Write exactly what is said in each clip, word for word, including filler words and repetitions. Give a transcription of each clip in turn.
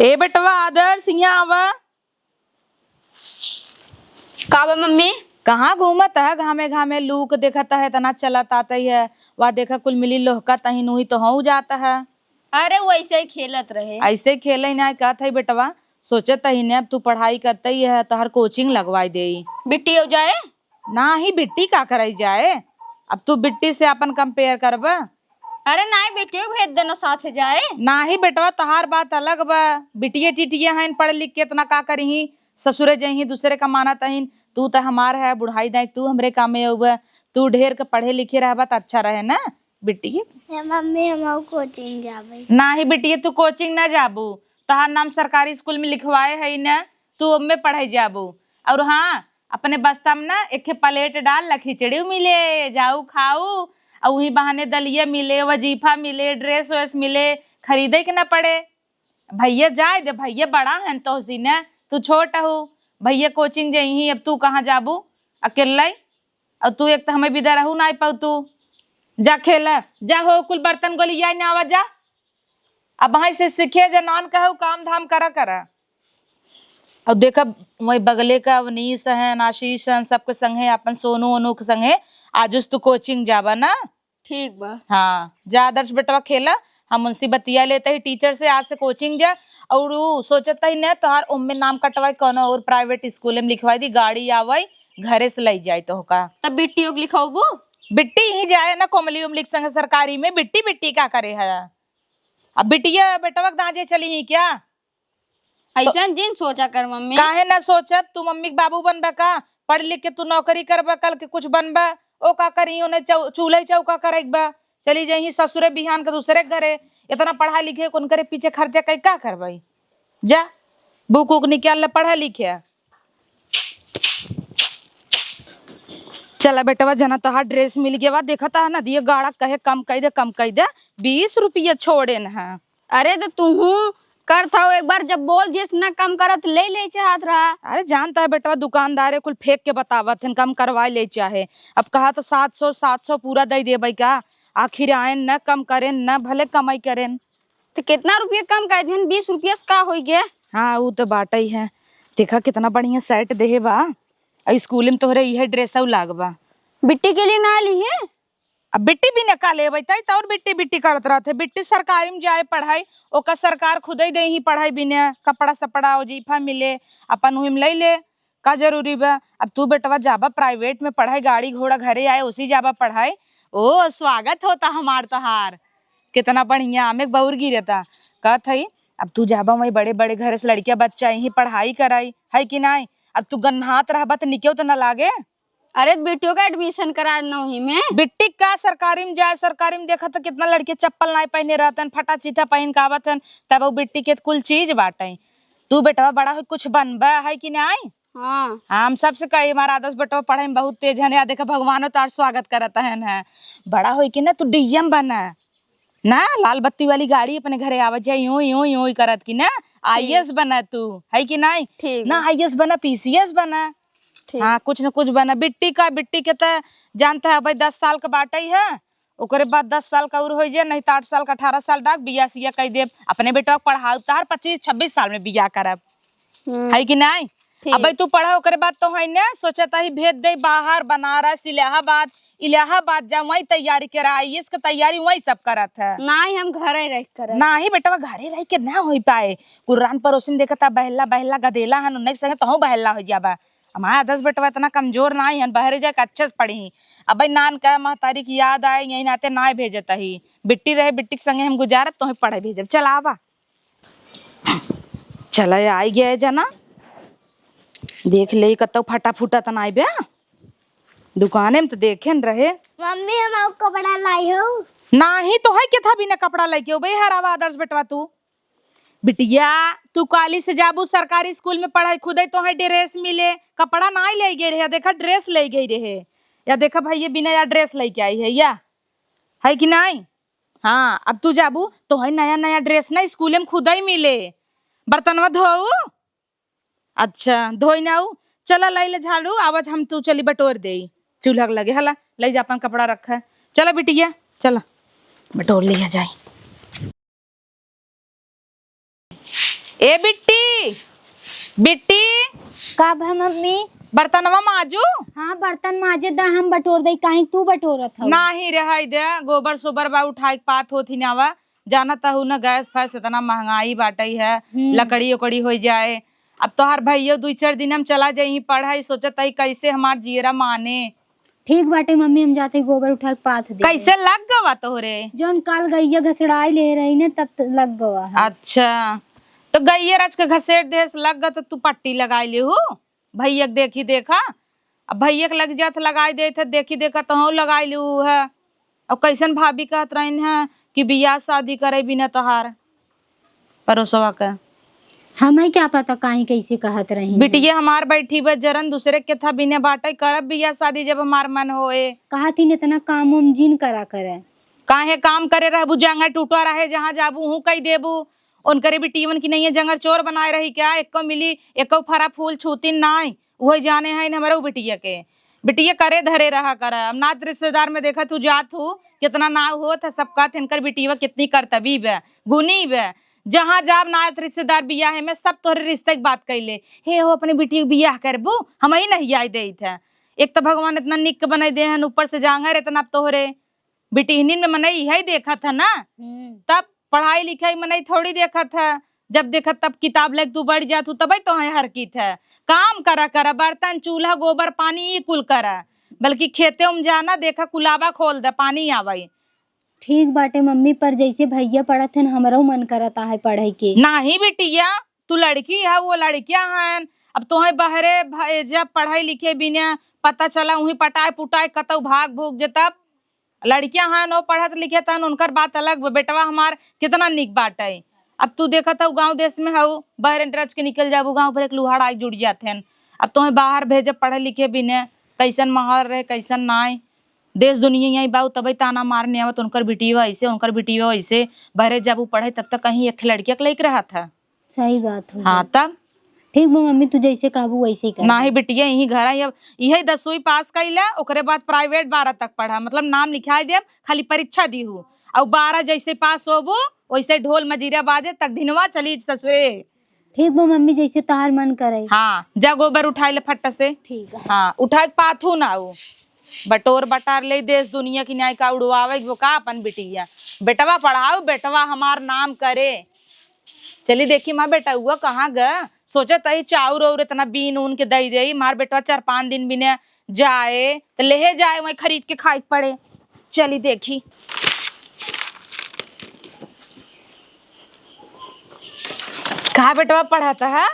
ए बेटवा आदर्श, हियाँ आवा। का बा मम्मी? कहाँ घूमत है घामे घामे? लूक देखत है, इतना चलत आत है। वा देखा कुल मिली लोहकत ही, नूही तो हऊ जात है। अरे वैसे ही खेलत रहे। ऐसे खेले ना, कहत है बेटवा, सोचत ही ने अब तू पढ़ाई करते ही है, तोहर कोचिंग लगवाई देई। बिट्टी हो जाए? नाही, बिट्टी का करई जाए? अब तू बिट्टी से अपन compare करबा? अरे नाही, बिट्टियो भेज देना साथे जाए। नाही बेटवा, तोहार बात अलग बा। बिटिये टिटिये हईन, पढ़ लिख के इतना का करिही? ससुरे जइही, दूसरे का मानत हईन। तू त हमार है, बुढ़ाई दाई, तू हमरे कामे अउबा। तू ढेर के पढ़े लिखे रहबा त अच्छा रहे ना बिटिये। ए मम्मी, हम कोचिंग जाबे। नाही बिटिये, तू कोचिंग ना जाबू। तोहार नाम सरकारी स्कूल में लिखवाए हई ना, तू ओमे पढ़े जाबू। और हाँ, अपने बस्ता में ना एक ठे प्लेट डाल ला, खिचड़ी मिले, जाऊ खाऊ, और वही बहाने दलिया मिले, वजीफा मिले, ड्रेस व्रेस मिले, खरीदे के ना पड़े। भैया जाए दे, भैया बड़ा हन तोहसी ने, तू छोट हऊ। भैया कोचिंग जइही, अब तू कहाँ जाबू अकेले? और तू एक तो हमें बिदा रहू ना पाऊ तू। जा खेला, जा हो कुल बर्तन गोलिया ने आवा जा। अब वहीं से सीखे जे नान कहू काम धाम करा करा। अब देखा वही बगले का अवनीश हन, आशीष हन, सबके संगे अपन सोनू ओनू के संगे आजुस तू कोचिंग जाबा ना। ठीक बा। हाँ, जा आदर्श बेटवा खेला, हम उनसे बतिया लेते ही टीचर से, आज से कोचिंग जा। और उ सोचत ही न तोहार ओम्मे नाम कटवाई, कौनो और प्राइवेट स्कूल में लिखवाई दी, गाड़ी आवई घरे से लई जाई तोहका। तब बिट्टियों के लिखौबू? बिट्टी ही जाए ना कोमली उमली के संगे सरकारी में, बिट्टी बिट्टी का करे है? अब बिटिया बेटवा के दाँजे चली ही क्या? ऐसन जिन सोचा कर मम्मी। काहे ना सोचब? तू मम्मी के बाबू बनबा का? पढ़ लिख के तू नौकरी करबा, कल के कुछ बनबा, ओ का करी? ओने चौ-, चूल्हे चौका करे के बा, चली जइही ससुरे बिहान के दूसरे के घरे। इतना पढ़ा लिखे के उनकरे पीछे खर्चा कई का करबई? जा, बुक उक निकाल ले, पढ़ा लिखे। चला बेटवा, जना तोहार ड्रेस मिल गया बा, देखा था ना दिए गाड़ा कहे कम कई दे, कम कई दे, बीस रुपया छोड़े न है। अरे तो तुहू करत हौ, एक बार जब बोल दियस ना कम करत, ले ले चाहत रहा। अरे जानता है बेटवा, दुकानदार है, कुल फेंक के बतावत हन, कम करवाए ले चाहे। अब कहा तो सात सौ, सात सौ पूरा दे देबै का? आखिर आयन न, कम करेन न, भले कमाई करेन। तो कितना रुपया कम कर दिहन? बीस रुपया से का होई गया? हाँ, उ तो बाटे ही है। देखा कितना बढ़िया सेट देहे बा। आ स्कूल में तोहरे इहे ड्रेस लाग बा। बिट्टी के लिए ना ली है? अब बिट्टी भी न का लेबै, तई तो और बिट्टी बिट्टी करत रहत है। बिट्टी सरकारी में जाए पढ़ाई, ओका सरकार खुदे दे ही पढ़ाई बिने, कपड़ा सपड़ा, वजीफा मिले, अपन उही में ले ले, का जरूरी बा? अब तू बेटवा जाबा प्राइवेट में पढ़ाई, गाड़ी घोड़ा घरे आए, उसी जाबा पढ़ाई। ओ, स्वागत होता हमार तोहार, कितना बढ़िया आमे के बउर गिरता। कहत हई, अब तू जाबा वही बड़े बड़े घरे से लड़किया बच्चा यही पढ़ाई कराई, है कि नाई? अब तू गन्हात रहबा त निकेव तो न लागे। अरे, बिट्टियों का एडमिशन करा नौही में। बिट्टी का सरकारी में जाए, सरकारी में देखा तो कितना लड़के चप्पल नाई पहने रहतन, फटा चीथा पहन के आवत हन, तब वो बिट्टी के कुल चीज बाटे। तू बेटवा बड़ा हो कुछ बनबा, है कि नाई? हाँ। हम सबसे कही, हमारा आदर्श बेटवा पढ़े में बहुत तेज है, या देखा भगवानो तार स्वागत करत हन है। बड़ा होई के ना तू डीएम बना, ना लाल बत्ती वाली गाड़ी अपने घरे आवत जाए, यूं, यूं, यूं ही करत की ना, ठीक। आईएएस बना तू, है कि नाई? ठीक ना, बा। आईएएस बना, पीसीएस बना। ठीक। हाँ, कुछ न कुछ बना। बिट्टी का, बिट्टी के त जानता है भाई, दस साल का बाटे ही है, ओकरे बाद दस साल का और हो जाए, नहीं तो आठ साल का, अठारह साल डाक बियाह सिया कई देब। अपने बेटवा के पढ़ाऊ, तार पच्चीस छब्बीस साल में बियाह करब। हम्म। है कि नाई? ठीक। अबे तू पढ़ा, ओकरे बाद तो है ना, सोचत ही भेज दे बाहर, बनारस, इलाहाबाद, इलाहाबाद जा, वहीं तैयारी करा, आईएएस के तैयारी वहीं सब करत है। नाई, हम घरे रह के करब। नाही बेटवा, घरे रह के ना हो पाए। कुर्रान पड़ोसिन देखता बहला, बहला गदेला हन, उन्हें के संगे तहूँ बहला हो जाबा। हमार आदर्श बेटवा इतना कमजोर नाई हन, बहरे जाके अच्छे से पढ़ी। अबे नान का महतारी की याद आए, यही नाते नाय भेजत ही। बिट्टी रहे, बिट्टी के संगे हम गुजारब, तोहे पढ़े भेजब। चल आवा। चला, आई गया है जना। देख ले, कतौ फटा फूटा त नाई बे। दुकाने में तो देखे न रहे। मम्मी, हम आउ कपड़ा लाई हो। नाही, तोहे के था बिना कपड़ा लेके हो बे, हरावा आदर्श बेटवा तू। बिटिया, तू काली से जाबू सरकारी स्कूल में पढ़ाई, खुदे तोहे ड्रेस मिले, कपड़ा नाई ले गई रहे, देखा ड्रेस ले गई रहे। या देखा भैया बिना या ड्रेस लेके आई है, या है कि नाई? हाँ, अब तू जाबू, तोहे नया नया ड्रेस ना स्कूल में खुदे मिले। बर्तनवा धोऊ? अच्छा, धोई ना आऊ। चला, लाई ले झाड़ू, आवाज हम तू चली बटोर देई। चूल्हा के लगे, हला, लाई जा अपन कपड़ा रखा है। चला बिटिया, चला, बटोर लिया जाए। ए बिट्टी, बिट्टी। का भा मम्मी? बर्तनवा माजू। हाँ, बर्तन माजे दा, हम बटोर दई, काहे तू बटोरत हऊ? नाही रहई दे, गोबर सोबर बा उठाई के पात होत ही नावा। जानत हऊ ना, गैस फैस इतना महंगाई बाटई है, हम्म। लकड़ी उकड़ी होइ जाए। अब तोहार भइयो दुई चार दिन हम चला जाई पढ़ाई, सोचत हई कैसे हमार जियरा माने। ठीक बाटे मम्मी, हम जाते गोबर उठा के पाथ दे। कैसे लग गवा तोहरे? जौन काल गइया घसड़ाई ले रही ने, तब त लग गवा है। अच्छा, तो गइया रच के घसेट देस, लग गा तो तू पट्टी लगाई लेहू। भइया के देखी देखा, अब भइया के लग जात लगाई देत है, देखी देखा तोहू लगाई लेहू है। अब कैसन भाभी कहत रहिन है कि बियाह शादी करे बिना तोहार परोसवा के। हमें क्या पता काहे कैसे कहत रही। बिटिया हमार बैठी बा जरन, दूसरे के था बिने बाटे, करब बियाह शादी जब हमार मन होए। कहा थी इतना काम उम जिन करा करे। काहे काम करे रहबू, जांगर टूटा रहे, जहाँ जाबू हूँ कही देबू। उनकरे बिटियवन की नहीं है, जंगर चोर बनाए रही क्या? एको मिली, एको फरा फूल छूतिन नाई। उहे जाने हैं हमरे उ बिटिया के। बिटिया करे धरे रहा करा। अब नात रिश्तेदार में देखा तू जात हू, कितना नाव होत है, सब कहत हैं, "इनकर बिटिया कितनी करतबी बे, गुनी बे।" जहाँ जाब नात रिश्तेदार बियाहे में, सब तोहरे रिश्ते की बात कैले। "हे हो, अपने बिटिया के बियाह करबू? हम ही नहीं आए देत है।" एक तो भगवान इतना निक बनाई दे हैं, ऊपर से जांगर इतना तोहरे। बिटिहनिन में मनई इहै देखत है ना, हम्म। तब पढ़ाई लिखाई मनई थोड़ी देखत है। जब देखत तब किताब लेके तू बैठ जात हू, तबै तोहैं हरकित है। काम करा करा, बर्तन, चूल्हा, गोबर, पानी, ई कुल करा। बल्कि खेते में जाना, देखा कुलाबा खोल दे, पानी आवै। ठीक बाटे मम्मी, पर जैसे भैया पढ़त हन, हमरौ मन करत आहे पढ़ै के। नाही बिटिया, तू लड़की है, वो लड़किया हन। अब तोहैं बहरे भेजब पढ़ै लिखे बिना, पता चला उहीं पटाए पुटाए कतौ भाग भूग जेतब। लड़किया हन, वो पढ़त लिखत हन, उनकर बात अलग बा। बेटवा हमार कितना निक बाटै। अब तू देखत हऊ गाँव देश में हऊ, बहरे रच के निकल जाबू, गाँव भर के लुहाड़ आइ जुड़ जात हन। अब तोहैं बाहर भेजब पढ़े लिखे बिने, कैसन माहौल रहे, कैसन नाय। देश दुनिया यहीं बा, तबै ताना मारने आवत, उनकर बिटिया ऐसे, उनकर बिटिया ऐसे। बहरे जाबू पढ़े तब तक कहीं एक लड़किया के लइके रहत है। सही बात हो हाँ, गई। तब? ठीक बा मम्मी, तू जैसे कहबू वैसे ही कर। नाही बिटिया, यहीं घर आई, अब इहै दसवीं पास कइला, ओकरे बाद private बारह तक पढ़ा, मतलब नाम लिखाई देब, खाली परीक्षा दीहू। अउ बारह जैसे पास होबू, वैसे ढोल मजीरा बाजे, तक दिनवा चली ससुरे। ठीक बा मम्मी, जैसे तहार मन करे। हाँ, जा गोबर उठाई ले फट्टा से। ठीक है। हाँ, उठाए के पाथू ना हो। बटोर बटार ले देश दुनिया की न्याय का उड़वावे वो का अपन बिटिया। बेटवा पढ़ाऊ, बेटवा हमार नाम करे। चली देखी माँ बेटउआ कहाँ ग? सोचत हई चाउर और इतना बीन ऊन के दई देई, मार बेटवा चार पाँच दिन बिने जाए, त लेहे जाए, वहीं खरीद के खाए के पड़े। चली देखी। का बेटवा पढ़त है?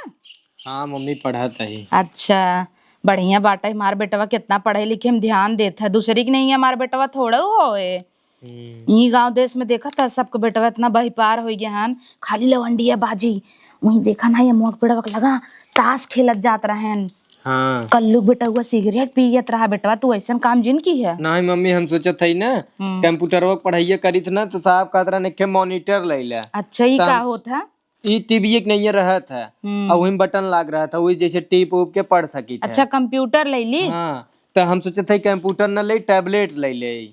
हाँ मम्मी, पढ़त है। अच्छा, बढ़िया बाटे, हमार बेटवा कितना पढ़े लिखे में ध्यान देत है, दूसरी के नहीं है, हमार बेटवा थोड़ा होए। हम्म। ई गाँव देश में देखत है, सबके बेटवा इतना बहिपार होइ गए हन, खाली लवंडिया बाजी। वहीं देखा ना, ये मोक पेड़वा के लगा ताश खेलत जात रहन। हाँ। कल्लू के बेटउआ सिगरेट पियत रहा। बेटवा, तू ऐसन काम जिन की है? नहीं मम्मी, हम सोचत हई ना, हम्म। कंप्यूटरवा के पढ़ाइया करित ना, तो साहब कहत रहन, "एक ठे monitor ले ले।" अच्छा, ई त का हम होत है? ई टीवी एक नैया रहत है, हम्म। और वही में बटन लाग रहत है, वही जैसे टीप उप के पढ़ सकित है। अच्छा, कंप्यूटर ले ली? हाँ, तो हम सोचत है कंप्यूटर न ले, tablet ले ले।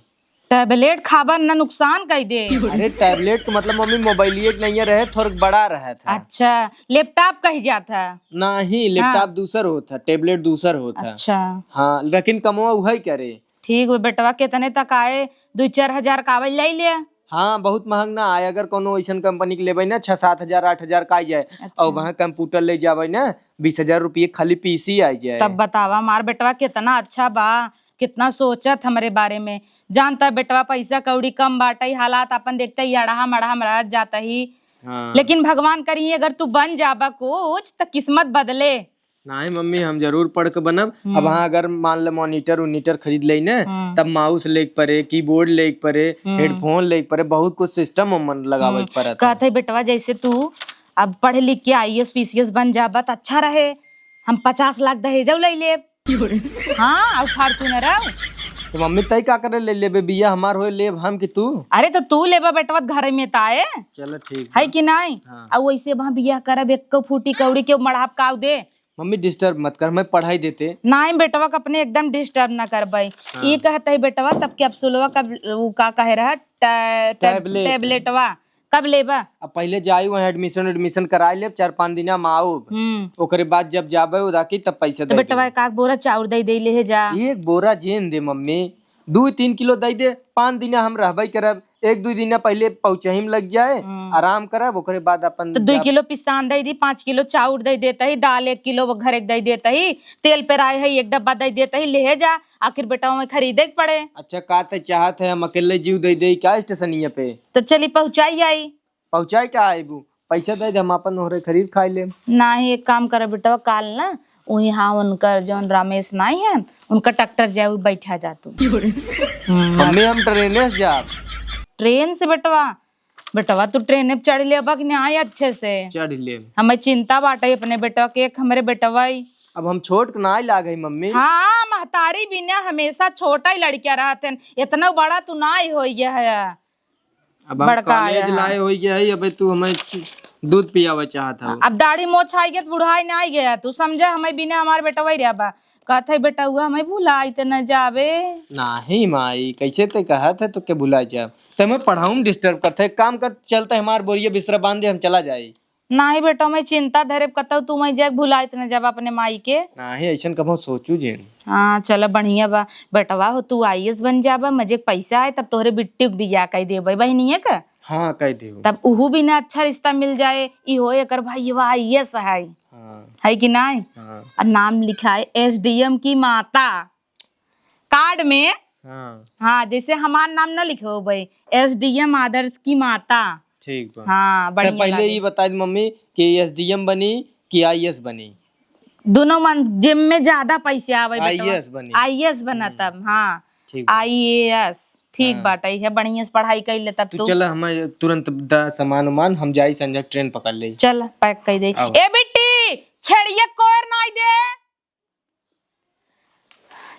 tablet खाबा न नुकसान कई दे। अरे, tablet के मतलब मम्मी मोबाइलिए के नैया रहे, थोड़ा बड़ा रहत है। अच्छा, laptop कही जात है? नहीं, laptop हाँ। दूसर होत है, tablet दूसर होत है। अच्छा। हाँ, लेकिन कमवा उहै करे। ठीक बा बेटवा, कितने तक आए? दुई चार हजार का आवे ले ले। हाँ, बहुत महंग ना आए। अगर कोनो ऐसन कंपनी के लेबै ना, छह सात हजार, आठ हजार का आ जाए, अच्छा। और वहाँ कंप्यूटर ले जाबै ना, बीस हजार रुपये खाली पीसी आ जाए। तब बतावा, हमार बेटवा कितना अच्छा बा, कितना सोचत हमरे बारे में। जानता बेटवा, पैसा कौड़ी कम बाटे, हालात अपन देखते ही अड़हा मड़हा में रह जाता ही। हाँ। लेकिन भगवान करी, अगर तू बन जाबा कुछ, त किस्मत बदले। नाही मम्मी, हम जरूर पढ़ के बनब। हम्म। अब हाँ, अगर मान ले monitor उनिटर खरीद लेई ने, हम्म। तब mouse लेके परे, keyboard लेके परे, हम्म। headphone लेके परे, बहुत कुछ system उमन लगावे हम्म। के परत है। कहत है बेटवा, जैसे तू अब पढ़ लिख के IAS PCS बन जाबा त अच्छा रहे, हम पचास लाख दहेजौ ले लेब। हाँ, अब Fortuner। तो मम्मी, तई का करे ले लेबे, बिया हमार होए लेब हम कि तू? अरे तो तू लेबा बेटवा, घर में ताए। चलो ठीक है बा। कि नाई? हाँ। अब वैसे वहाँ बिया करब, एक फूटी कौड़ी के मढ़ाप काव दे। मम्मी disturb मत कर, मैं पढ़ाई देते। नाई बेटवा के अपने एकदम disturb ना करबै। हाँ। ई कहत है बेटवा, तब capsuleवा का, उ का कहे रहा, टा-, टैब-, tablet। tabletवा। कब लेबा? अब पहिले जाई, वहाँ admission, admission कराई लेब, चार पाँच दिना में आउब। हम्म। ओकरे बाद जब जाबे उदाकी, तब पैसा तो दे बेटवा, देब। एक आध बोरा चाउर दे दे, ले जा। एक बोरा जेन दे मम्मी, दू तीन किलो दे दे, पाँच दिना हम रहबे करब, एक दू दिना पहिले पहुँचही में लग जाए, हम्म। आराम करब, ओकरे बाद अपन तो दुई जाब। किलो पिसान दे दी, पाँच किलो चाउर दे देते ही, दाल एक किलो वो घरे दे देते ही, तेल पेराए है एक डब्बा दे देते ही, ले जा। आखिर बेटवा में खरीदे के पड़े। अच्छा, का ते चाहत है हम अकेले जीव दे दे का स्टेशनिया पे? तो चली पहुँचाई आई। पहुँचाई का आइबू? पैसा दे दे, हम अपन ओहरे खरीद खाई लेम। नाही, एक काम कर बेटवा, काल ना उही, हाँ, उनकर जौन रमेश नाई है, उनका ट्रैक्टर जाए, उ बैठा जा तू। हम्म, मम्मी, हम ट्रेने से जाब। ट्रेन से बेटवा? बेटवा, तू ट्रेन पे चढ़ लेबा कि नाही अच्छे से? चढ़ लेब। हमें चिंता बाटे अपने बेटवा के, एक हमरे बेटवा ही। अब हम छोट के नाही लागे मम्मी। हाँ, महतारी बिना हमेशा छोटा ही लड़किया रहत हैं, इतना बड़ा तू नाही हो गया है। अब हम बड़का कॉलेज आया है। लाए हो गया है, अबे तू हमें दूध पियावे चाहत हो। अब दाढ़ी मोछ आई गया तो बुढ़ाई नाही गया, तू समझा, हमें बिना हमारे बेटवा ही रहा बा। कहत है बेटवा हमें भुलाई त न जावे। नाही माई, कैसे ते कहत है तो के भुला जाब? ते हमें पढ़ाऊ में disturb करत है। काम कर, चलते हमार बोरिया बिस्तरा बांध दे, हम चला जाई। नाही बेटा, मैं चिंता धरे कतौ तू मैं जाके भुलाइत न जाबा अपने माई के। नाही, ऐसन कबहूँ सोचू जेन। हाँ, चला बढ़िया बा। बेटवा हो, तू आईएएस बन जाबा, मजे के पैसा आए, तब तोहरे बिट्टी के बियाह कई देबे बहिनिया का। हाँ, कई देहू। तब उहू भी ना अच्छा रिश्ता मिल जाए, इहो एकर भाईवा आईएएस है। हाँ। है कि नाही? हाँ। और नाम लिखा है एसडीएम की माता। कार्ड में। हाँ। हाँ, जैसे हमार नाम ना लिखे हो भाई, एसडीएम आदर्श की माता। ठीक बा। हाँ, तो बढ़िया पहिले लागे। ई बता दे मम्मी कि एसडीएम बनी कि आईएएस बनी? दोनों मन, जिम में ज्यादा पैसे आवे बेटवा। आईएएस बनी। आईएएस बना हम्म। तब, हाँ। ठीक बा। आईएएस, ठीक हाँ। बाटे, है बढ़िया से पढ़ाई कर ले तब तू तू। चल, हम तुरंत द-, सामान उमान हम जाई, संजय ट्रेन पकड़ ले। चल, पैक कर दे। आओ। ए बिट्टी, छेड़िया कोर नाई दे।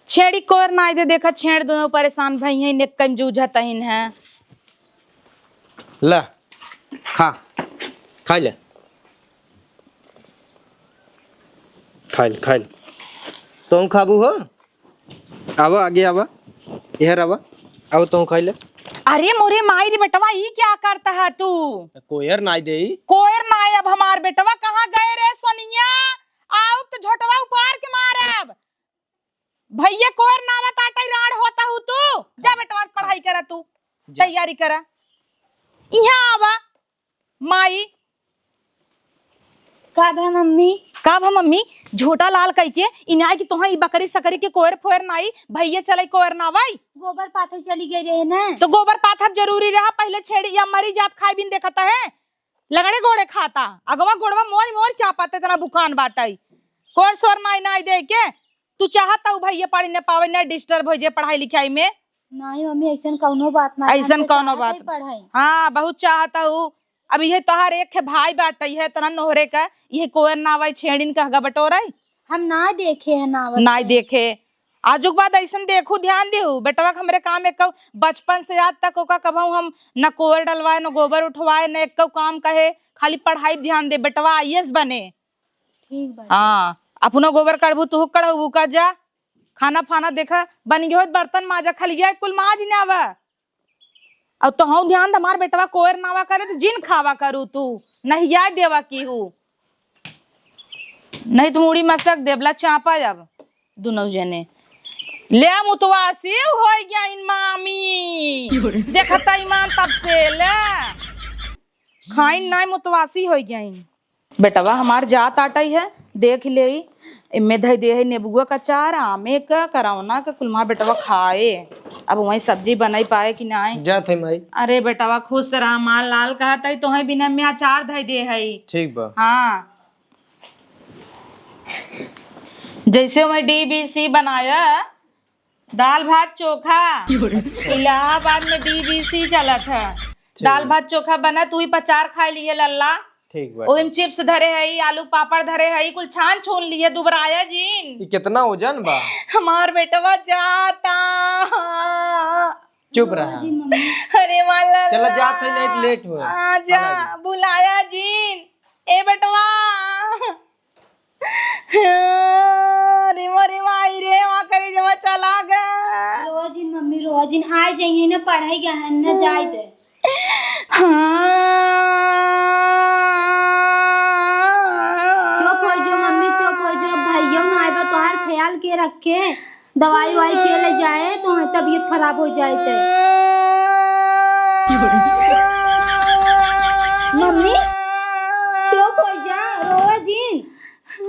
छेड़ी कोर नाई दे, देखा छेड़ दोनों परेशान भई हैं, नेक्कन जूझत हैं। ला, खा, खा ले। खा ले, खा ले। तुम खाबू हो? आवा, आगे आवा। इहर आवा। आवा, तुम खा ले। अरे मोरे माई रे बेटवा, ई क्या करता है तू? कोयर नाई दे। कोयर नाई, अब हमार बेटवा कहाँ गए रे सोनिया? आउ तो झोटवा उपार के मारब। भैया कोर नावत आटे राड़ होता हूँ तू। जा बेटवा पढ़ाई करा तू, जा। तैयारी करा। इहाँ आवा माई। का भा मम्मी? का भा मम्मी? झोटा लाल कई के इनाई कि तोहा ई बकरी सकरी के कोयर फोयर नाई, भैया चले कोयर नावाई। गोबर पाथे चली गई रहे ना। तो गोबर पाथब जरूरी रहा, पहिले छेड़ी या मरी जात खाई बिन देखत है। लगड़े गोड़े खाता, अगवा गोड़वा मोर मोर चापत, इतना बुकान बाटई। कोर सोर नाई नाई दे के, तू चाहत हऊ भैया पढ़ी न पावे, न disturb हो जाए पढ़ाई लिखाई में। नहीं मम्मी, ऐसन कौनो बात ना है, ऐसन हम तो कौनो चाहत बात है ना। पढ़ाई। हाँ, बहुत चाहत हऊ। अब ये तोहार एक है भाई बाटई है, इतना नोहरे का, ये कोयर नावई छेड़िन का हगा बटोरई। हम ना देखे हैं नावत नाई के। देखे। आजुक बाद ऐसन देखू, ध्यान देहू, बेटवा के हमरे काम एक बचपन से आज तक ओका कबहू हम न कोयर डलवाए, न गोबर उठवाए, न एक काम कहे, खाली पढ़ाई पे ध्यान दे, बेटवा आईएएस बने। ठीक बा। हाँ, अपनो गोबर कढ़बू, तुहू कढ़बू का जा, खाना फाना देखा, बन गयो होत बर्तन माजा, खलिया कुल माज न आवा। अब तोहू ध्यान दे, हमार बेटवा कोयर नावा करे तो जिन खावा करू तू, नहीं याद देवा की हूँ, नहीं तो मुड़ी मसक देबला चापा अब दुनों जने। ले मुतवासी हो गया इन मामी, देखता ईमान तब से ले खाइन नाई मुतवासी हो गया इन। बेटवा हमार जात आटई है, देख लेई, एमे धई दे है नेबुआ का अचार, आमे का, करौना का, कुल हमार बेटवा खाए। अब वहीं सब्जी बनाई पाए कि नाई। जात है माई। अरे बेटवा खुश रहा, हमार लाल कहत है, तोहे बिना में अचार धई दे है। ठीक बा। हाँ। जैसे वहीं डीबीसी बनाया, दाल भात चोखा। अच्छा। इलाहाबाद में डीबीसी चलत है। ठीक। दाल भात चोखा बनत, उही पर अचार खाए लिए लल्ला। ठीक बा। ओहिम चिप्स धरे है, आलू पापड़ धरे है, कुल छान छून लिए, दुबराया जिन। ई कितना वजन बा? हमार बेटवा जाता। चुप रहा। रोवा जिन मम्मी। अरे वाला चला ला। जात है, नहीं तो लेट होए। आ जा, चला जा। बुलाया जिन। ए बेटवा। अरे मोरे माई रे, वहाँ करे जवा चला गए। रोवा जिन मम्मी, रोवा जिन, आए जाइए ना, पढ़ाई गए हैं ना, जाए दे। हाँ। के रखे, दवाई वाई के ले जाए, तो तबीयत खराब हो जाए ते। मम्मी, चुप हो जा, रोवा जिन,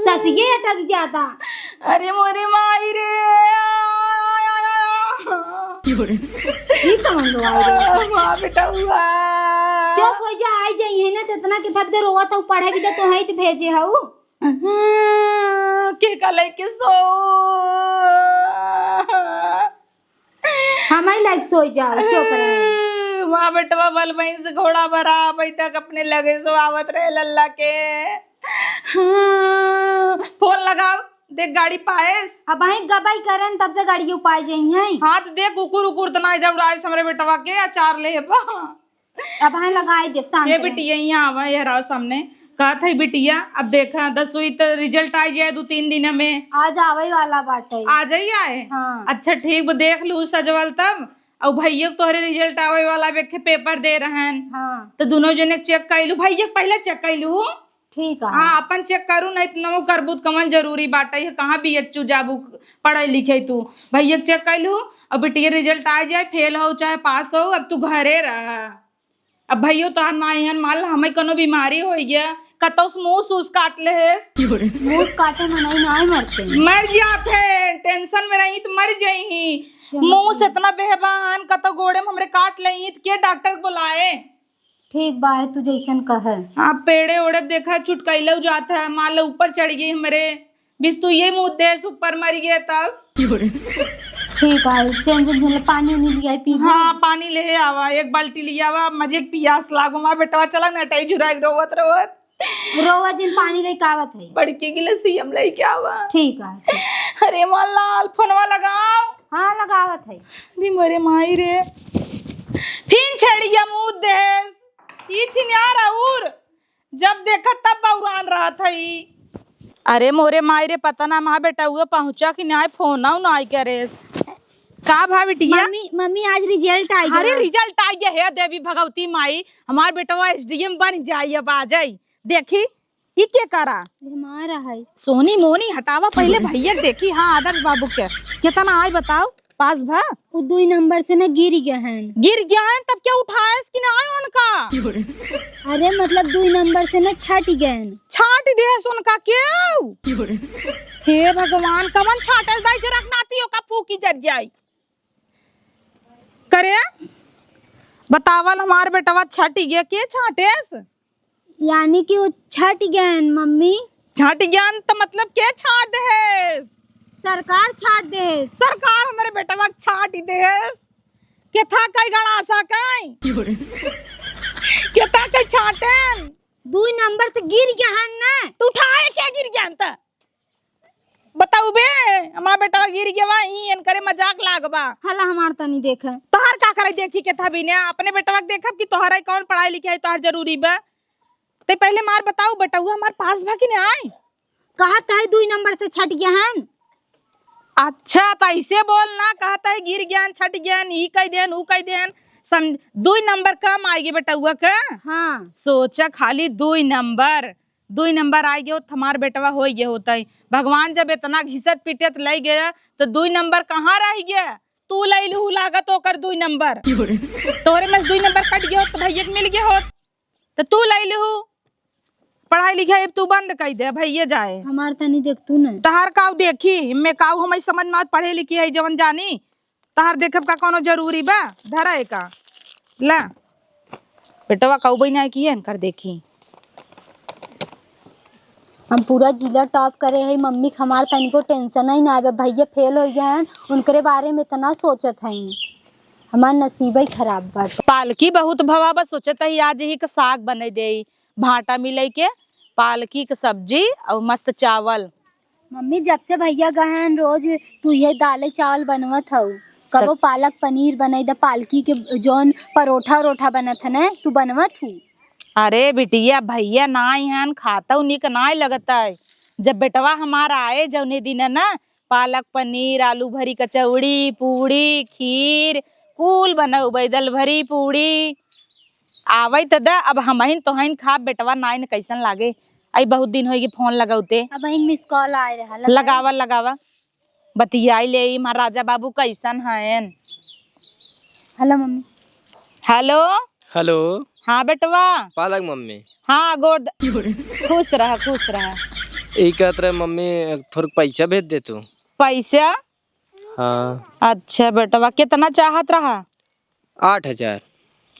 ससिये अटक जाता। अरे मोरे माई रे। ई कौन रोवाई रे? माँ बेटा हुआ। चुप हो जा, आई जाई है ना, तो इतना किताब दे रोवा तो पढ़े भी दे, तो है तो भेजे हऊ। के का लेके सो। हमही लाइक सोई जाओ, चुप रहे। माँ बेटवा बल भैंस घोड़ा भरा, अबै तक अपने लगे सो आवत रहे लल्ला के। फोन लगाओ, देख गाड़ी पाएस। अबहीं गबई करन, तब से गाड़ियो पाए जाई हैं। हाँ, तो देख कुकुर उकुर त ना इधर उड़ाए हमरे बेटवा के, अचार ले बा। अबहीं लगाए देब, शांत ये रह। बिटिया यहाँ आवा, ये रहा सामने। कहत है बिटिया, अब देखा दसवीं त result आ जाए दो तीन दिन में। आज आवे वाला बाटे। आ जाई आए? हाँ। अच्छा ठीक बा, देख लू सजवल तब। और भैया के तोहरे result आवे वाला, अब एक paper दे रहन। हाँ। तो दोनों जने check कर लू, भैया के पहले check कर लू। ठीक है। हाँ, अपन check करू, नहीं तो नौ करबू त कवन जरूरी बाटे है, कहाँ बीएचयू जाबू पढ़े लिखे तू। भैया के check कर लू, और बिटिया result आ जाए, fail हो चाहे pass हो, अब तू घरे रह। अब भैयो तोहार नाई हन, मान ला हमें कोनो बीमारी हो गया, कतौ से मूस ऊस काट ले हेस। मूस काटे में नहीं, नाई मरते। मर जाते, tension में रही तो मर जाई ही। चलो मूस ठीक। इतना बेहबान, कतौ गोड़े में हमरे काट ले ही तो के डॉक्टर के बुलाए? ठीक बा, है तू जैसन कहे। हाँ, पेड़े ओड़े देखा चुटकैलौ जात है, मान लो ऊपर चढ़ गई हमरे, बिस तू ये मुँह देस ऊपर मर गया तब। ठीक है, tension झेल, पानी उनी लिया पी। हाँ, पानी ले आवा, एक बाल्टी ले आवा, मजे के पियास लागो। माँ बेटवा चला नटाई झुराई रोवत रोवत। रोवा जिन, पानी लेके आवत है। बड़की गिलासी हम लेके आवा। ठीक है, ठीक। अरे माँ लाल, फोनवा लगाओ। हाँ, लगावत है। दी मोरे माई रे, फिन छेड़िया मुँह देस, ई छिनियार और जब देखा तब बौरान रहत हई। अरे मोरे माई रे, पता ना माँ बेटवा पहुँचा कि नाई, फोन ना आई करेस। का भा बिटिया? मम्मी, मम्मी आज result आई अरे गया। Result आई गया है देवी भगवती माई, हमार बेटवा एसडीएम बन जाई, अब आ जाई। देखी ई के करा? ये हमारा है। सोनी मोनी हटावा पहिले भैया के देखी। हाँ आदर्श बाबू के कितना आई बताओ? पास भा? वो दुई नंबर से ना गिर गए हैं। गिर गए हैं तब क्या उठाएस कि ना आए उनका? अरे मतलब दुई नंबर से ना छट गए हैं। छाट देस उनका क्यों? हे भगवान, कवन छाटेस दाई, जरा नाती ओका फूकी जर जाई। करे बतावल हमार बेटवा छट गए, के छाटेस? यानी कि वो छट गयन, मम्मी। छट गयन त मतलब के छाट देहेस? सरकार छाट देहेस। सरकार हमरे बेटवा के छाट देहेस। केथा कई गड़ासा कई? केथा कई छाटेन? दुई नंबर त गिर गयन ना। त उठाए के गिर गयन त? बताऊ बे, हमार बेटवा गिर गवा ही, एनकरे मजाक लागबा। हला हमार तनी देखे। तोहार का करे देखी केथा बिना? अपने बेटवा के देखब कि तोहरा कौन पढ़ाई लिखाई तोहार जरूरी बा? ते पहिले मार बताऊ, बेटवा हमार पास भा कि नाई? कहत है दुई नंबर से छट गया हन। अच्छा, त ऐसे बोल ना, कहत है गिर गया हन, छट गया हन, ई कह देन, ऊ कह देन, सम-, दुई नंबर कम आइगे बेटवा के। हाँ। सोचा खाली दुई नंबर, दुई नंबर आइगे होत, हमार बेटवा होइगे होतई। भगवान जब इतना घिसत पिटत लइ गया, त दुई नंबर कहाँ रह गया? तू लइ लुहू लागत ओकर दुई नंबर। तोहरे में से दुई नंबर कट गया होत, त भैया के मिल गया होत। त तू लइ लुहू, पढ़ाई लिखाई अब तू बंद कइ दे, भैया जाए। हमार तनी देख तू न। तहार काऊ देखी, मैं काऊ हमई समझ में आवत पढ़े लिखी है जवन जानी। तहार देखब का कौनो जरूरी बा? धरा एका। ला। बेटवा काऊ बहिना है कि है इनकर देखी। हम पूरा जिला top करे है, मम्मी के हमार तनिको tension ही ना आवे। भैया fail हो गए हैं, उनकरे बारे में इतना सोचत हैं। हमार नसीब ही खराब बाटे। पालकी बहुत भवा बा, सोचत ही आज ही के साग बने देई। भाटा मिलई के पालकी के सब्जी और मस्त चावल। मम्मी, जब से भैया गए हैं, रोज तू ये दाल चावल बनवत हऊ। कबो त- पालक पनीर बनाई द, पालकी के जौन परोठा वरोठा बनत है ना, तू बनवत हू? अरे बिटिया, भैया नाई हन, खातऊ निक नाई लगत है। जब बेटवा हमार आए जौने दिन है ना, पालक पनीर, आलू भरी कचौड़ी, पूड़ी, खीर, कुल बनउबै, दल भरी पूड़ी। आवै त द, अब हमहिन तोहइन खाब, बेटवा नाइन कैसन लागे। आई बहुत दिन होइगे फोन लगौते। अब इन miss call आए रहा, लगाई। लगावा, लगावा। बतियाई लेई, महाराजा बाबू कैसन हयन। हेलो मम्मी। हेलो। हेलो। हाँ बेटवा। पालक मम्मी। हाँ, गोड़ द-, खुश रहा, खुश रहा। ई कहत रहे मम्मी, थोड़ा पैसा भेज दे तू। पैसा? हाँ। अच्छा बेटवा, कितना चाहत रहा? आठ हजार।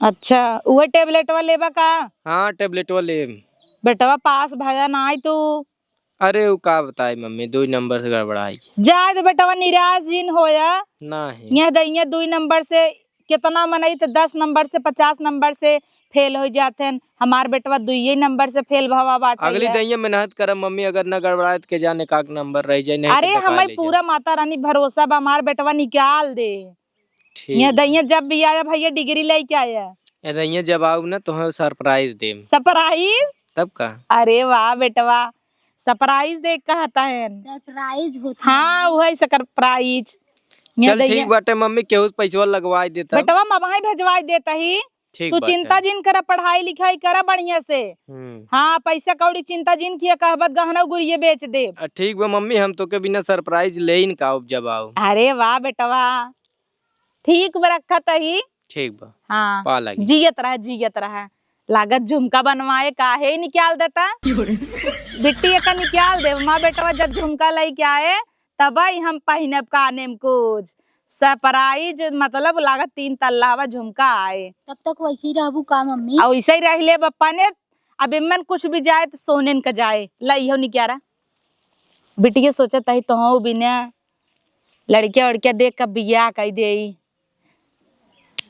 अच्छा, उहे टेबलेटवा लेबा का? हाँ, टेबलेटवा लेब। बेटवा, पास भया नाई तू। अरे, उ का बताई मम्मी, दुई नंबर से गड़बड़ाई। जाए दे बेटवा, निराश जिन होया। नाही। यह दइया दुई नंबर से, कितना मनई त दस नंबर से, पचास नंबर से फेल हो जात हन। हमार बेटवा दुइये नंबर से फेल भवा बाटे अगली है। दइया मेहनत करब मम्मी, अगर न गड़बड़ाए त के जाने का नंबर रह जाए, नहीं अरे, तो हमें पूरा माता रानी भरोसा बा, हमार बेटवा निकाल दे। ठीक। ये दइया जब भी आया भैया डिग्री लेके आया। ये दइया जब आऊ ना, तोहे सरप्राइज देम। सरप्राइज? तब का? अरे वाह बेटवा, सरप्राइज दे कहता है। सरप्राइज होता है। हाँ, वही सरप्राइज। ये चल दइया ठीक बाटे मम्मी, केहू से पैसवा लगवाई देता। बेटवा, ममाई भेजवाई देता ही। ठीक तू बाटे। चिंता जिन करा, पढ़ाई लिखाई करा बढ़िया से। हम्म। हाँ, पैसा कौड़ी चिंता जिन किया, कहबत गहना गुरिये बेच देब। आ, ठीक बा मम्मी, हम तोके बिना सरप्राइज लेइन का अब जब आओ। अरे वाह बेटवा, ठीक बा, रखत ही। ठीक बा। हाँ। पा लगी। जियत रहा, जियत रहा। लागत झुमका बनवाए काहे ही निकाल देता। बिट्टी एका निकाल दे, माँ बेटवा जब झुमका लेके आए, तबही हम पहिनब काने में कुछ। सरप्राइज मतलब लागत तीन तल्ला हवा झुमका आए। तब तक वैसे ही रहबू का मम्मी? और वैसे ही रह ले बप्पा ने, अब इमन कुछ भी जाए तो सोनेन का जाए। ला इहो निकारा। बिटिया सोचत ही तोहू बिना लड़किया उड़किया देख के बियाह कर देई।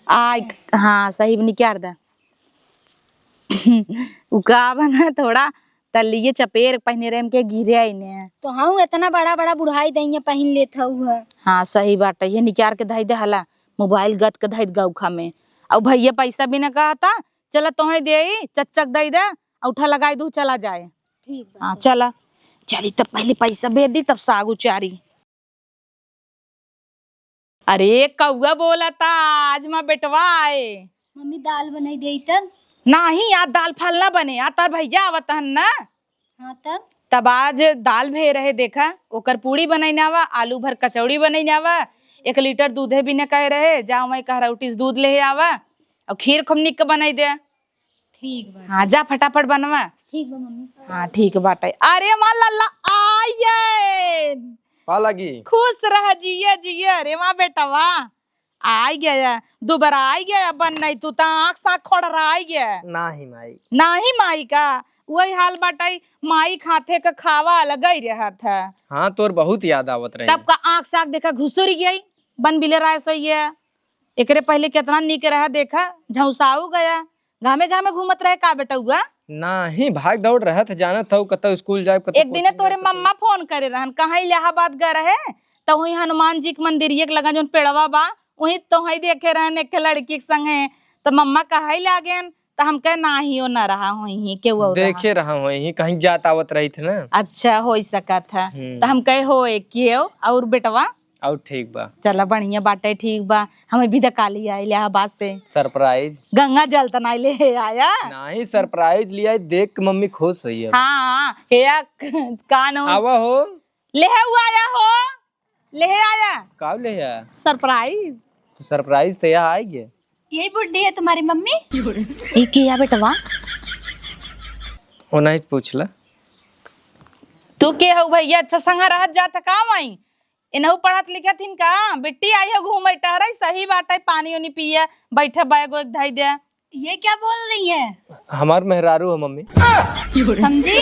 आय, हाँ, सही निकार दा। उ का बना थोड़ा तलिये चपेर पहिने रहे, हमके गिरे आइने। तो हम इतना बड़ा बड़ा बुढ़ाई दइया पहिन लेत हऊ है। हाँ, सही बात है, ये निकार के धई दे हला, मोबाइल गत के धई दे गौखा में। और भैया पैसा भी न कहता, चला तोहे देई, चकचक दई दे, औठा लगाई दू, चला जाए। ठीक बा। हाँ, चला। चली तब पहले पैसा भेज दी, तब साग उचारी। अरे कौआ बोलता, आज मा बेटवा आए। मम्मी दाल बनाई देई तब। नाही, आज दाल फाल ना बने, आज तार भैया आवत हन ना। हाँ तब? तब आज दाल भे रहे, देखा, ओकर पूड़ी बनैनावा, आलू भर कचौड़ी बनैनावा, एक लीटर दूधे बिने कहे रहे, जा वहीं कहरौटी से दूध ले आवा, और खीर खूब निक के बनाई दे। ठीक बा। हाँ, जा फटाफट बनवा। ठीक बा मम्मी। हाँ, ठीक बाटे। अरे माँ लल्ला, आइए। पा लगी। खुश रह, जिया, जिया। अरे माँ बेटवा, आई गया, दोबारा आई गया, बन नहीं तू ता आँख साँख खोड़ रहा आई गया। नाही माई। नाही माई का, वही हाल बाटे, माई खाते का खावा अलग ही रहत है। हाँ, तोर बहुत याद आवत रहे। तब का आँख साँख देखा घुसुर गई, बन बिले रहा सोइए। एकरे पहले कितना निक रहा देखा, झौसाऊ गया। घामे घामे घूमत रहे का बेटउआ? नाही, भाग दौड़ रहत, जानत हऊ, कतौ स्कूल जाए, कतौ एक दिने coaching तोरे जाए, कतौ मम्मा फोन करे रहन, कहाँ इलाहाबाद गए रहे, त वहीं हनुमान जी के मंदिरिये के लगा जौन पेड़वा बा, वहीं तोहई देखे रहन एक लड़की के संगे, त मम्मा कहई लागेन, त हम कहे, "नाही, ओ ना रहा होई ही, केहू और रहा।" देखे रहा होई ही, कहीं जात आवत रही थे ना। अच्छा, होई सकत है। हम्म। त हम कहे, "होए, केहू और बेटवा?" और ठीक बा। चला बढ़िया बाटे, ठीक बा। हमें भी दकाली आए इलाहाबाद से। Surprise। गंगा जल त नाई ले आया? नाही, surprise लिया है, देख के मम्मी खुश होई है। हाँ, हे या, कान हो। आवा हो। ले है, वो आया हो। ले है आया। का ले है? Surprise। तो surprise तो यहाँ आई गया। यही बुड्ढी है तुम्हारी मम्मी? ई के या बेटवा? ओ नहीं पूछ ला। तू के हो भैया? अच्छा संग रहत जात का माई? इनहू पढ़त लिखत हिन का? बिट्टी आई हो घूमे टहरे, सही बात है, पानी उनी पिए, बैठे बैग वैग धई दे। ये क्या बोल रही है? हमार मेहरारू हो मम्मी। समझी?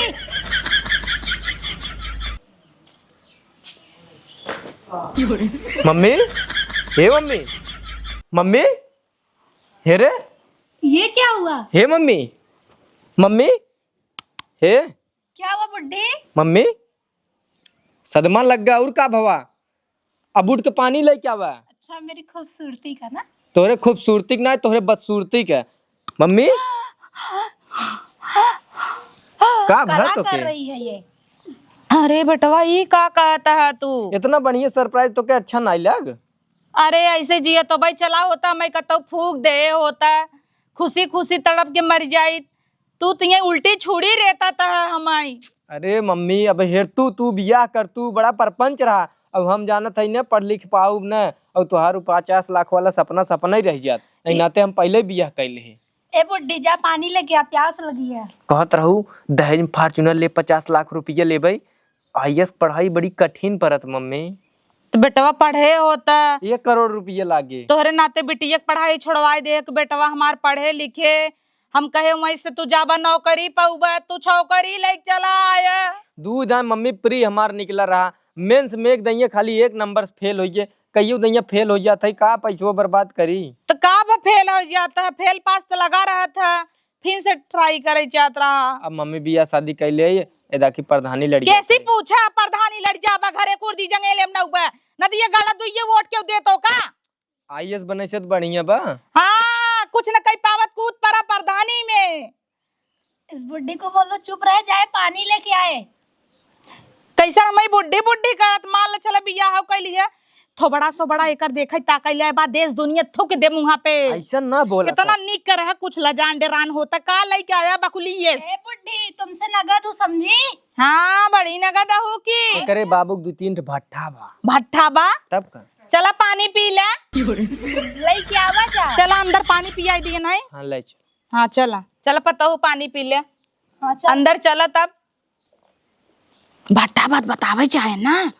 मम्मी, हे मम्मी, मम्मी, हे रे। ये क्या हुआ? हे मम्मी, मम्मी, हे। क्या हुआ बुड्ढी? मम्मी, सदमा लग गया और का भवा? अब उठ के पानी लेके आवा। अच्छा, मेरी खूबसूरती का ना? तोहरे खूबसूरती के ना, तोहरे बदसूरती के। मम्मी, का भा कला तोके? कर रही है ये? अरे बेटवा, ई का कहता है तू? इतना बढ़िया surprise तोके अच्छा नाई लग? अरे ऐसे जिया तो भाई चला होता, मैं कतौ फूक दे होता, खुशी खुशी तड़प के मर जाई। तू तो ये उल्टी छुड़ी रहता था हमाई। अरे मम्मी, अब हेर तू, तू बियाह कर, तू बड़ा परपंच रहा, अब हम जानत हई न पढ़ लिख पाउब न, अउर तोहार उ पचास लाख वाला सपना सपना ही रह जात। नहीं ए- नाते हम पहिले बियाह कइ लेहे। ए बुड्ढी, जा पानी लेके आ, प्यास लगी है। कहत रहू दहेज में Fortuner ले, पचास लाख रुपया लेबै। IAS पढ़ाई बड़ी कठिन परत मम्मी। तो बेटवा पढ़े होता। एक करोड़ रुपया लागे। तोहरे नाते बिटिया के पढ़ाई छोड़वाए दे कि बेटवा हमार पढ़े लिखे। हम कहे वहीं से तू जाबा नौकरी पउबा, तू छोकरी लइके चला आया। दूध आ मम्मी, प्री हमार निकला रहा। Mains में एक दइया खाली एक नंबर से फेल होइए, कहियो दइया फेल हो जात है, का पैसवा बर्बाद करी? तो का ब-, फेल हो जात है, फेल पास तो लगा रहत है, फिर से try करे जात रहा। अब मम्मी बियाह शादी कइ ले, एदा की प्रधानी लड़िया कैसी करे। पूछा, प्रधानी लड़ जाबा, घरे कुर्दी जंगेले में नउबा, नदिया गाड़ा दुइये वोट केउ देतो का? IAS बनै से तो बढ़िया बा। हाँ, कुछ न कइ पावत कूद परा प्रधानी में। इस बुड्ढी को बोलो चुप रह जाए, पानी लेके आए। कैसन हमई बुड्ढी बुड्ढी करत, मान ल चला बियाह हो कइली है, थोबड़ा सोबड़ा एकर देखै ताकै ले बा, देश दुनिया थूक दे मुँहा पे। ऐसन ना बोला कितना था। निक कर है, कुछ लजान डेरान होता, का लइके आया बकुली ये? ए बुड्ढी, तुमसे नगद हूँ समझी? हाँ, बड़ी नगद हूँ की। एकरे बाबू के दू तीन ठे भट्ठा बा। भट्ठा बा? तब का? चला पानी पी ले। लइके आवा जा। चला अंदर पानी पियाई दिए नहीं। हाँ, ले चल। हाँ, चला। चला पतोहू पानी पी ले। हाँ, चल। अंदर चला तब। भट्ठा बात बतावे चाहे ना।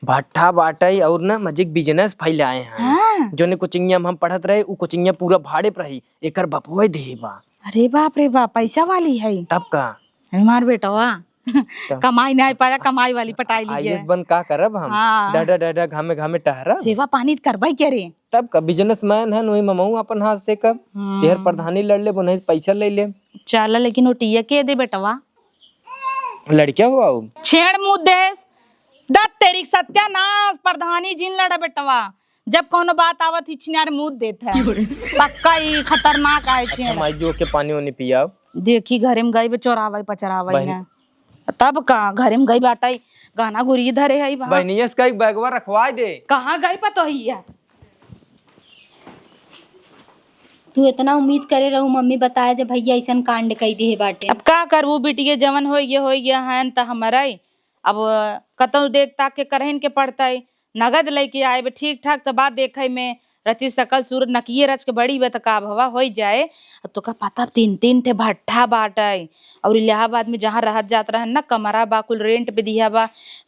भट्ठा बाटै और ना मजिक business फैलाए हैं। हाँ। जोने कोचिंगिया में हम पढ़त रहे, उ कोचिंगिया पूरा भाड़े पर रही। एकर बपवे देहे बा। अरे बाप रे बाप, पैसा वाली है। तब का? हमार बेटवा। तब। कमाई ना पाया, कमाई वाली पटाई ली IAS है। बन का करब हम? हाँ। डाडा डाडा घामे घामे टहरब। सेवा पानी त करबै के रे। तब का businessman है, वही ममऊ अपन हाथ से कब? हम्म। एहर प्रधानी लड़ ले, बोनही पैसा ले ले। चला, लेकिन वो टिया के दे बेटवा। लड़किया हुआ हो? छेड़ मुँह देस। दत तेरी सत्यानाश, प्रधानी जिन लड़ा बेटवा। जब कौनो बात आवत ही छिनार मुँह देत है। पक्का ई खतरनाक आए अच्छा, छेड़। माई जो के पानी ओनी पियाओ। देखी घरे में गई बे चोरावे पचरावे बहन। है। तब का घरे में गई बाटई, गहना गुरी धरे है बा। बहनिया से कही बैगवा रखवाए दे। कहाँ गई पतोहिया? तू इतना उम्मीद करे रहू मम्मी बताए जे भैया ऐसन कांड कई देहे बाटे। अब का करबू बिटिया, जवन होइगे होइगे हन त हमरई। अब कतौ देख ताक के करहिन के पड़तई। नगद लइके आए बे ठीक ठाक त बात देखै में रची सकल सूरत नकिये रच के बड़ी बे त का भवा होई जाए। अब तोका पता तीन तीन ठे भट्ठा बाटै और इलाहाबाद में जहाँ रहत जात रहन ना कमरा बा कुल rent पे दिहा बा।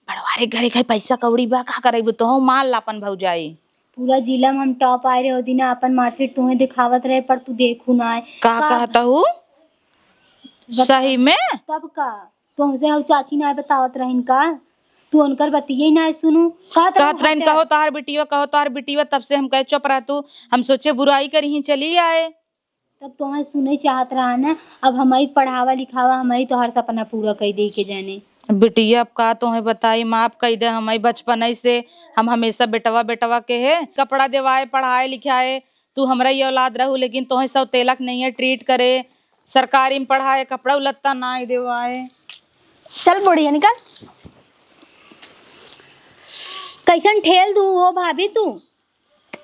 बड़वारे घरे कहीं पैसा कौड़ी बा का करैबू तोहू माल ला अपन भौजाई। पूरा जिला में हम top आए रहे ओ दिन अपन marksheet तोहे दिखावत रहे पर तू देखू ना आए। का का कहत हू? बता। सही में? तब का? तोहसे हऊ चाची नाय बतावत रहिन का? तू उनकर बतिये नाय सुनू। कहत कहत रहिन, "कहो तोहार बिटिया, कहो तोहार बिटिया," तब से हम कहे, "चुप रह तू।" हम सोचे बुराई करिहीं, चली आए। तब तोहे सुने चाहत रहा ना, अब हमही पढ़ावा लिखावा, हमही तोहार सपना पूरा कई देई के जाने। बिटिया, अब का तोहे बताई, माफ कई दे, हमही बचपन से हम हमेशा बेटवा, बेटवा के है, कपड़ा देवाए, पढ़ाए, लिखाए, तू हमरा ही औलाद रहू, लेकिन तोहे सौतेलक नहीं है, treat करे, सरकारी में पढ़ाए, कपड़ा लत्ता नाई देवाए। चल बुढ़िया, निकल। कैसन ठेल दू हो भाभी तू?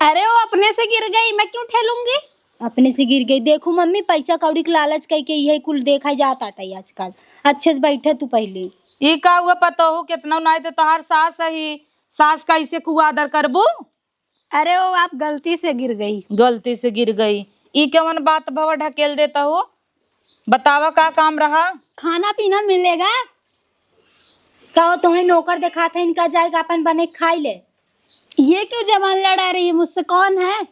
अरे, वो अपने से गिर गई, मैं क्यों ठेलूंगी? अपने से गिर गई। देखू मम्मी, पैसा कौड़ी के लालच कई के यही कुल देखा जात आटा आजकल। अच्छे से बैठे तू पहले। ई का हुआ पतोहू, कितना नाई तो तोहार सास ही, सास का इसे कुआदर करबू? अरे, वो आप गलती से गिर गई। गलती से गिर गई। ई कवन बात भवा ढकेल देता हो? बतावा, का काम रहा? खाना पीना मिलेगा। कहो, तोहे नौकर देखात है, इनका जाएगा अपन बने खाई ले। ये क्यों जबान लड़ा रही है मुझसे? कौन है?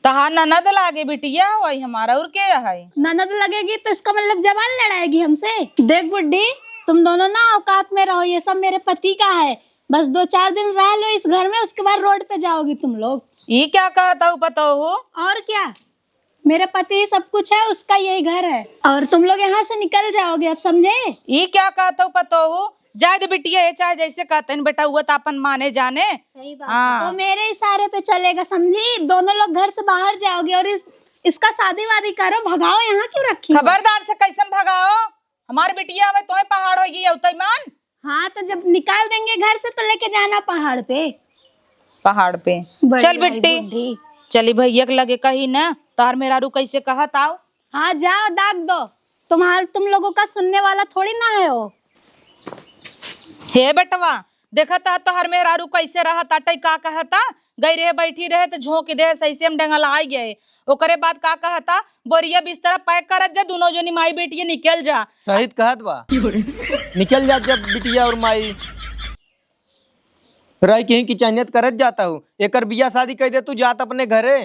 तहार ननद लागे बिटिया, वही हमारा और के है? ननद लगेगी तो इसका मतलब जबान लड़ाएगी हमसे? देख बुड्ढी, तुम दोनों ना औकात में रहो, ये सब मेरे पति का है। बस दो चार दिन रह लो इस घर में, उसके बाद road पे जाओगी तुम लोग। ई क्या कहत हऊ पतोहू? और क्या, मेरे पति ही सब कुछ है, उसका यही घर है और तुम लोग यहाँ से निकल जाओगे, अब समझे? ई क्या कहत हऊ पतोहू? जाए दे बिटिया, ये चाहे जैसे कहते हैं बेटा, वो तो अपन माने जाने। सही बात हाँ। है। वो मेरे इशारे पे चलेगा, समझी? दोनों लोग घर से बाहर जाओगे और इस, इसका शादी वादी करो, भगाओ, यहाँ क्यों रखी हो? खबरदार से कैसन भगाओ? हमार बिटिया हवे, तोहे पहाड़ होइगी, अउतई मान। हाँ, तो जब निकाल देंगे घर से, तो लेके जाना पहाड़ पे। पहाड़ पे। बड़ी चल आई बिट्टी। बुढ़ी। चली भैया के लगे कही ना, तार मेहरारू कैसे कहत आओ। हाँ, जाओ, दाग दो। तुम्हार-, तुम लोगों का सुनने वाला थोड़ी ना है वो। हे बेटवा, देखत ह तोहर मेहरारू कैसे रहत आटै, का कहता, गई रहे बैठी रहे त झोंक दे, सही से हम डेंगल आइ गए। ओकरे बाद का कहता, बोरिया बिस्तरा pack करत जा, दुनो जनी माई बेटिया निकल जा। सही त कहत बा। निकल जात जब बिटिया और माई। रह के ही किचानियत करत जात हऊ। एकर बियाह शादी कइ दे तू जात अपने घरे।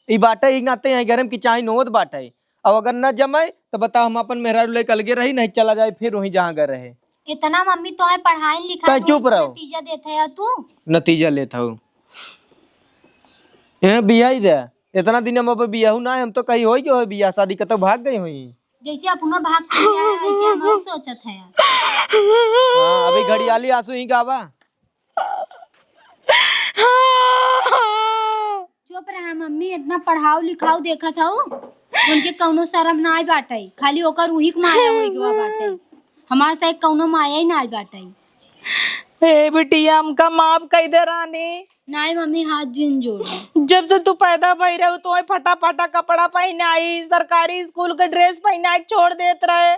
ई बाटे ही नाते यहीं घरे में किचाइन होत बाटे। अब अगर न जमे त बताओ हम अपन मेहरारू लेके अलगे रही, नहीं चला जाए फिर वहीं जहाँ घर रहे। इतना मम्मी तोहे पढ़ाई लिखाई तै चुप रहो। नतीजा देत है तू। नतीजा लेत हऊ। ए बियाह ही दे। इतना दिन हम अब बियाहू ना है, हम तो कहीं होई गयो है बियाह शादी, कतौ भाग गई होई। जैसे अपनो भाग के गया है, वैसे हम और सोचत है। हाँ, अभी घड़ियाली आंसू ही गावा। चुप रहा मम्मी, इतना पढ़ाऊ लिखाऊ देखत हऊ, उनके कौनो शर्म ना आई बाटई, खाली ओकर उही के माया होई गवा बाटई, हमार से कौनो माया ही ना आई बाटई। ए बिटिया, हमका माफ कई दे रानी। नाई मम्मी, हाथ जिन जोड़। जब से तू पैदा भई रहू, तोहे फटा फटा कपड़ा पहिनाई, सरकारी स्कूल के dress पहिनाई छोड़ देत रहे।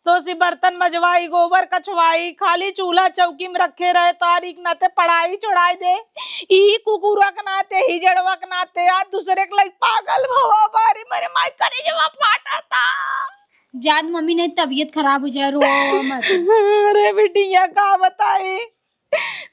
सोसी बर्तन मजवाई, गोबर कछवाई, खाली चूल्हा चौकी में रखे रहे। तारीख नाते पढ़ाई छोड़ाई दे। ई कुकुरा के नाते, हिजड़वा के नाते, आज दूसरे के लइक पागल भवा बारी, मेरे माई करेजवा फाटा था। जात मम्मी, नहीं तबीयत खराब हो जाए, रो मत। अरे बिटिया, का बताई,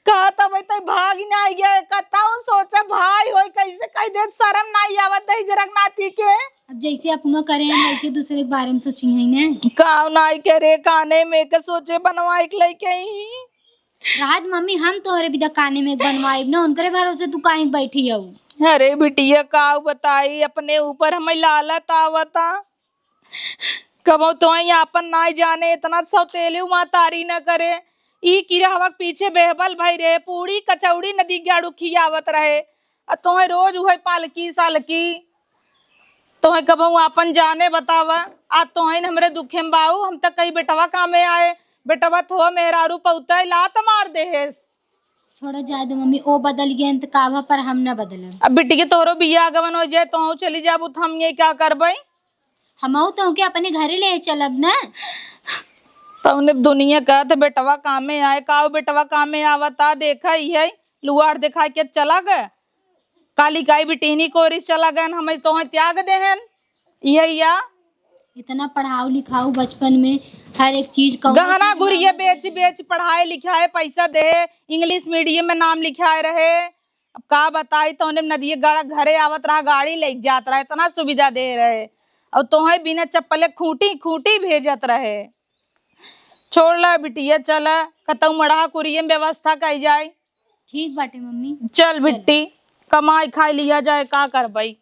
का तब तक भाग ही ना आई गया। कताऊ सोचा भाई होई, कैसे कह दे, शर्म ना आवत दही जरक नाती के। अब जैसे अपनो करे हैं, वैसे दूसरे के बारे में सोची है ने। काव नाई के रे, काने में के सोचे बनवाई के लेके ही। राहत मम्मी, हम तोहरे बिदा काने में बनवाइब ना, उनकरे भरोसे तू काहे बैठी हऊ? अरे बिटिया, काव बताई, अपने ऊपर हमें लालत आवता। कबो तोहई आपन नाई जाने, इतना सौतेली महतारी न करे। ई किरहवा के पीछे बेहबल भई रहे, पूड़ी कचौड़ी नदी गाड़ू खियावत रहे। आ तोहई रोज उहई पालकी सालकी। तोहई कबहू आपन जाने बतावा। आ तोहई न हमरे दुखे में बाऊ, हम त कही बेटवा कामे आए, बेटवा थो मेहरारू पौता लात मार देहेस। छोड़ा जाए दे मम्मी, ओ बदल गए त का भा, पर हम न बदलब। अब बिटिया तोहरो बियाह गवन हो जाए, तोहू चली जाबू त हम ये का करबई? हमहू तोहके अपने घरे ले चलब ना। तौने दुनिया कहत बेटवा कामे आए, काऊ बेटवा कामे आवता, देखा इहे लुआर देखा के चला गए। काली काई बिटिहनी कोरिस चला गए, हमें तोहे त्याग देहन। इहे या इतना पढ़ाऊ लिखाऊ बचपन में, हर एक चीज कहूँ गहना चीज गुरिया मांगे। बेच बेच पढ़ाए लिखाए पैसा दे, English medium में नाम लिखाए रहे। अब का बताई, तौने नदिये गड़ा घरे आवत रहा, गाड़ी लेके जात रहा, इतना सुविधा दे रहे, और तोहे बिना चप्पले खूंटी खूंटी भेजत रहे। छोड़ ला बिटिया, चला कतौ मड़हा कुरिये में व्यवस्था कई जाए। ठीक बाटे मम्मी। चल चल। बिट्टी, कमाई खाई लिया जाए, का करबई।